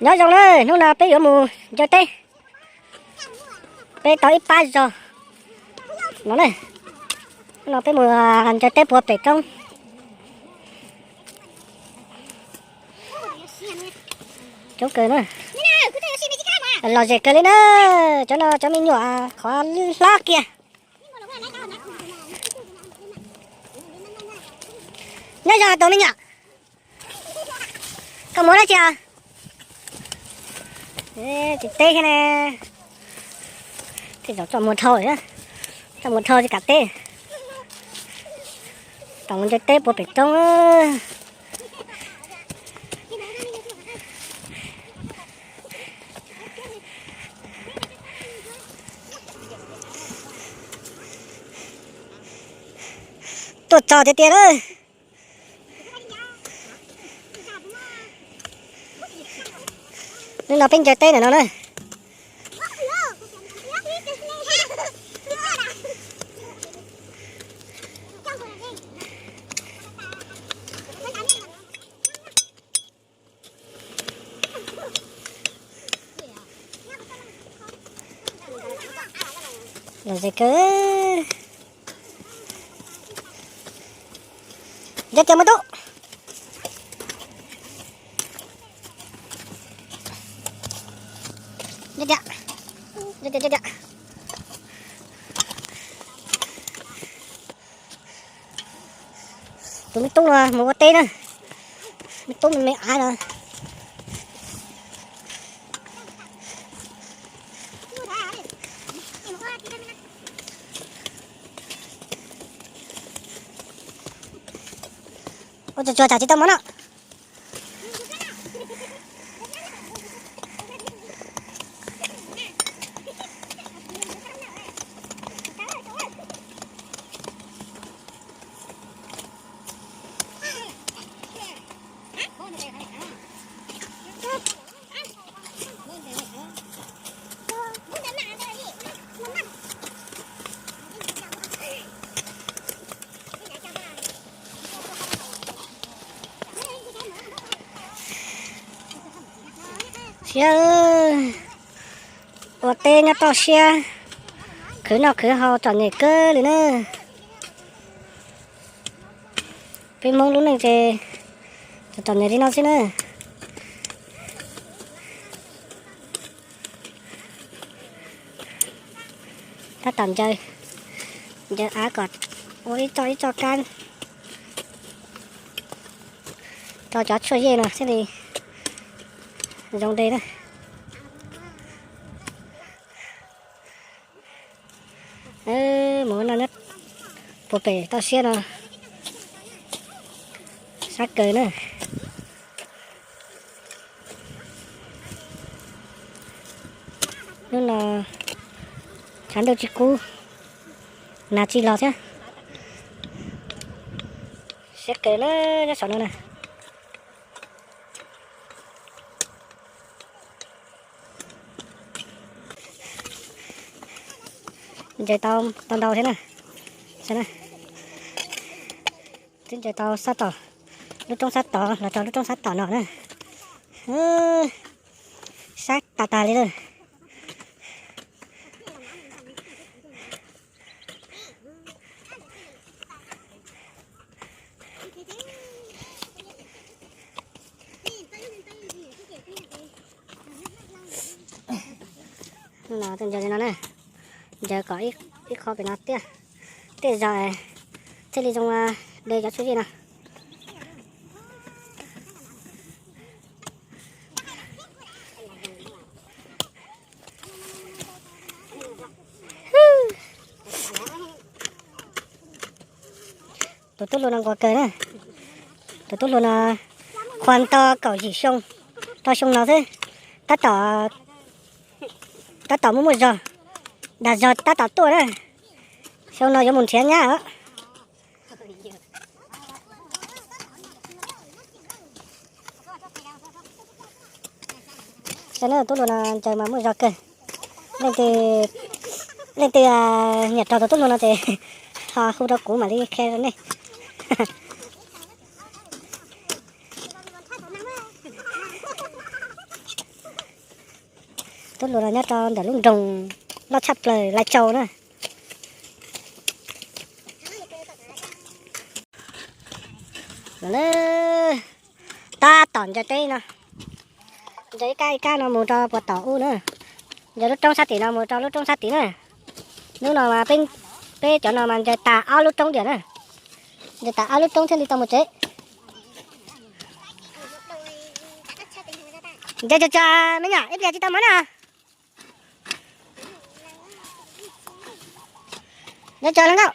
Nyob zoo na, hnub no peb yuav mus ncaws teb. Peb tau ib pab zog no na. Hnub no peb mus ncaws teb puag pem roob. Coob kawg na. Lom zem kawg li na. Cov no cov me nyuam qhov hlob kiag. Nyob zoo tus me nyuam, koj mus dab tsi? Tsis teb thiab ne. Tej zaum txoj muag dhau, txoj muag dhau tsis kam teb. Tam mus ncaws teb puag pem roob. Tuaj txog tiag tiag lawm. Hnub no peb ncaws teb ntawm no na. Lom zem kawg. Ncaws tiag me tub. Ncaws tiag, ncaws tiag, ncaws tiag. Tus me tub no mus ua teb na. Me tub me me av no. Ua tsuag tsuag tsam tsis tau mov noj. Siab, ua teb nyob toj siab, khwv noj khwv haus txom nyem kawg li na. Peb Hmoob lub neej ces txom nyem li no xwb na. Tab tom ncaws, ncaws av kom ua ib txoj ib txoj kab rau cov tshuaj yej no thiaj li zoo de na. Mus no nyob puag pem toj siab no, sab kawg na. Hnub no tshav ntuj tsis kub, nag tsis los thiab. Siab kawg na, nyob saum no na. Ncaws tau, tau ntau thiab na. Twb ncaws tau sab tom, lub roob sab tod los rau lub roob sab tom no na. Sab tas tas li lawm. No ncaws li no na, ncaws kom ib qho pem no tiaj, tej zaum thiaj li zoo de cov tshuaj yej no. Tus tub hluas no nquag kawg na. Tus tub hluas no qhua tau kaum yim xyoo, rau xyoo no xwb, tab tom, tab tom muaj muaj zog, dag zog tab tom tuaj na. Xyoo no yuav mus nrhiav nyab os. Saib na, tub hluas no ncaws mas muaj zog kawg. Leej twg, leej twg nyiam raug tus tub hluas no ces ho hu rau kuv mam li qhia rau nej. Tub hluas no nyob rau ntawm lub nroog loj tshaj plaws Lai Châu na. Tab tom ncaws teb no, ncaws ib kab ib kab no mus rau puag tom ub na. Ncaws lub roob sab tim no mus rau lub roob sab tid na. Hnub no mas peb, peb cov no mas ncaws tas ob lub roob diam na. Ncaws tas ob lub roob thiaj li tau mus tsev. Ncaws tsuag tsuag me nyuam, ib pliag tsis tau mov na. Ncaws tsuag hluas nkauj,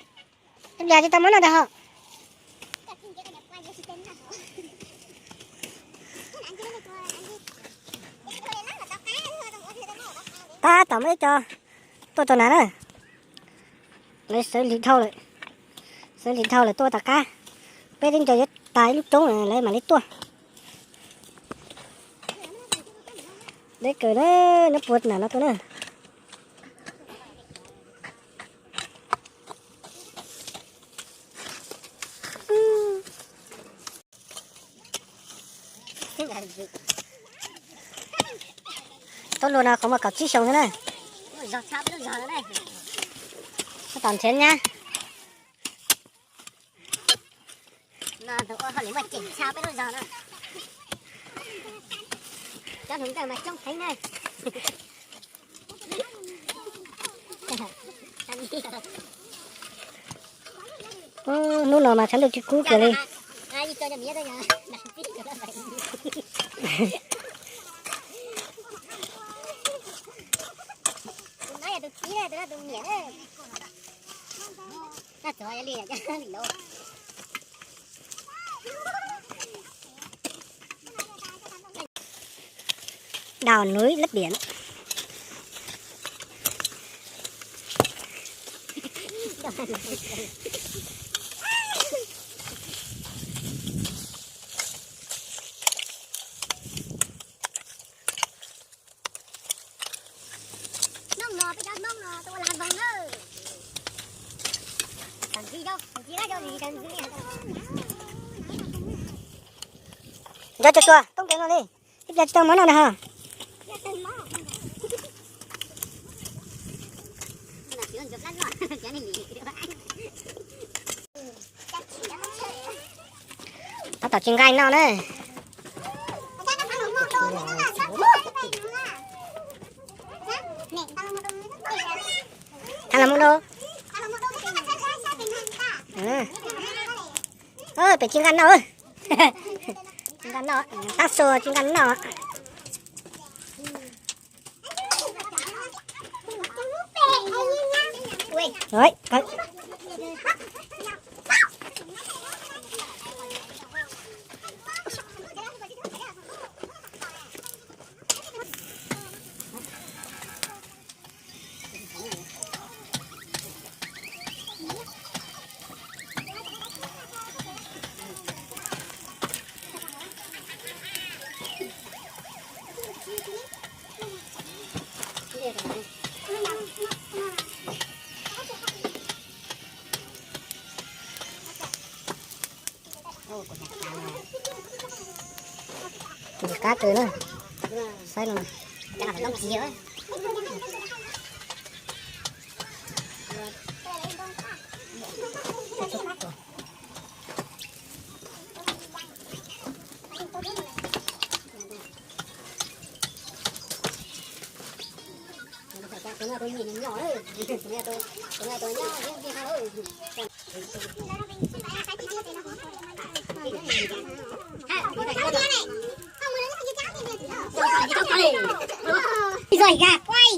ib pliag tsis tau mov noj ntag hos. Tab tom muaj ib co tuaj tau nas na. Lawv sawv lig dhau lawm, sawv lig dhau lawm tuaj tom qab. Peb twb ncaws yuav tas ib lub roob lawm mam li tuaj. Deb kawg na, nyob puag nram no tuaj na. Tub hluas no qhov muaj kaum tsib xyoo xwb na. Tab tom nrhiav nyab. Hnub no mas tshav ntuj tsis kub kiag li. Đảo núi lấp biển. Nco tsuag tsuag toob kev no li, ib pliag tsis tau mov noj na ho. Tab tom tsis nqaij noj na. Tha los mus dua. Pem tsis nqaij noj. Tsis nqaij noj, tab su tsis nqaij noj. Qab kawg na, saib no. Rồi ra quay.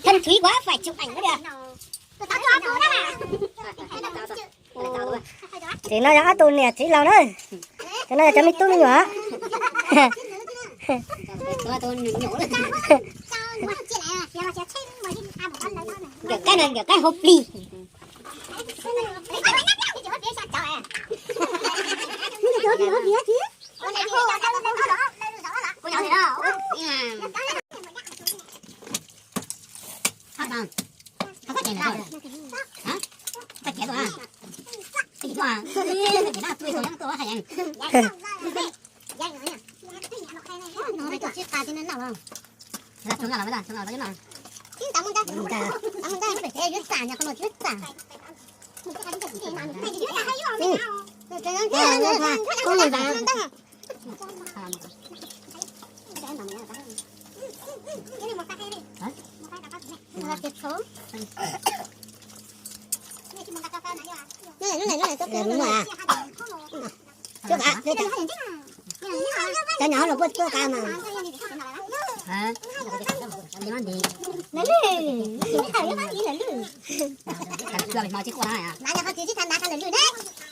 Thuần túy quá, phải chụp ảnh mới được. Ces no yog ob tug niam txiv laus na. Ces no yog cov me tub me nyuam. Nkawm qaib no, nkawm qaib hauv plig. Cov nyom los puab tuaj qa mas. Lawv lwj, lawv lwj.